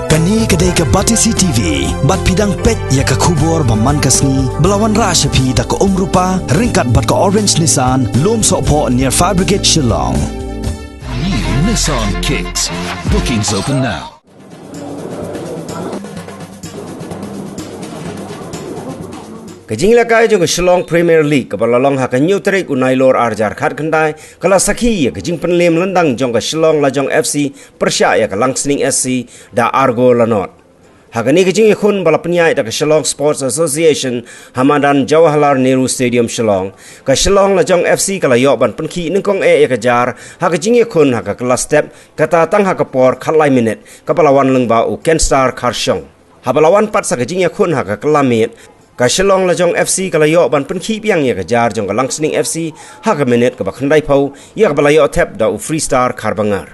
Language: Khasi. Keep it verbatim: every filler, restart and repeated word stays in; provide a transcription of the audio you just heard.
Kane ka dei ka Batesi T V, bad phi dang peit ïa ka khubor ba man ka sngi, ba la wanrah sha phi da ka Umrupa, ryngkat bad ka Orange Nissan, Lumsohphoh near Fire Brigade Shillong. New Nissan Kicks. Bookings open now. Ka jingïalehkai jong ka Shillong Premier League kaba la long ha ka hynñiew tarik u Nailur arhajar khatkhyndai, ka la sakhi ïa ka jingpynliem lyndang jong ka Shillong Lajong F C pyrshah ïa ka Langsning S C da ar gol la nod. Ha kane ka jingïakhun ba la pynïaid da ka Shillong Sports Association ha madan Jawaharlal Nehru Stadium Shillong, ka Shillong Lajong F C ka la ïoh ban pynkhih nyngkong eh ïa ka jar ha ka jingïakhun ha ka kylla step, kata tang ha ka por khatlai minit, kaba la wan lyngba u Kenstar Kharshong. Haba la wan pat sa ka jingïakhun ha ka kylla miet, ka Shillong Lajong F C ka la ïoh ban pynkhih biang ïa ka jar jong ka Langsning F C ha ka minit kaba khyndaiphew, ïa kaba la ïoh thep da u Freestar Kharbangar.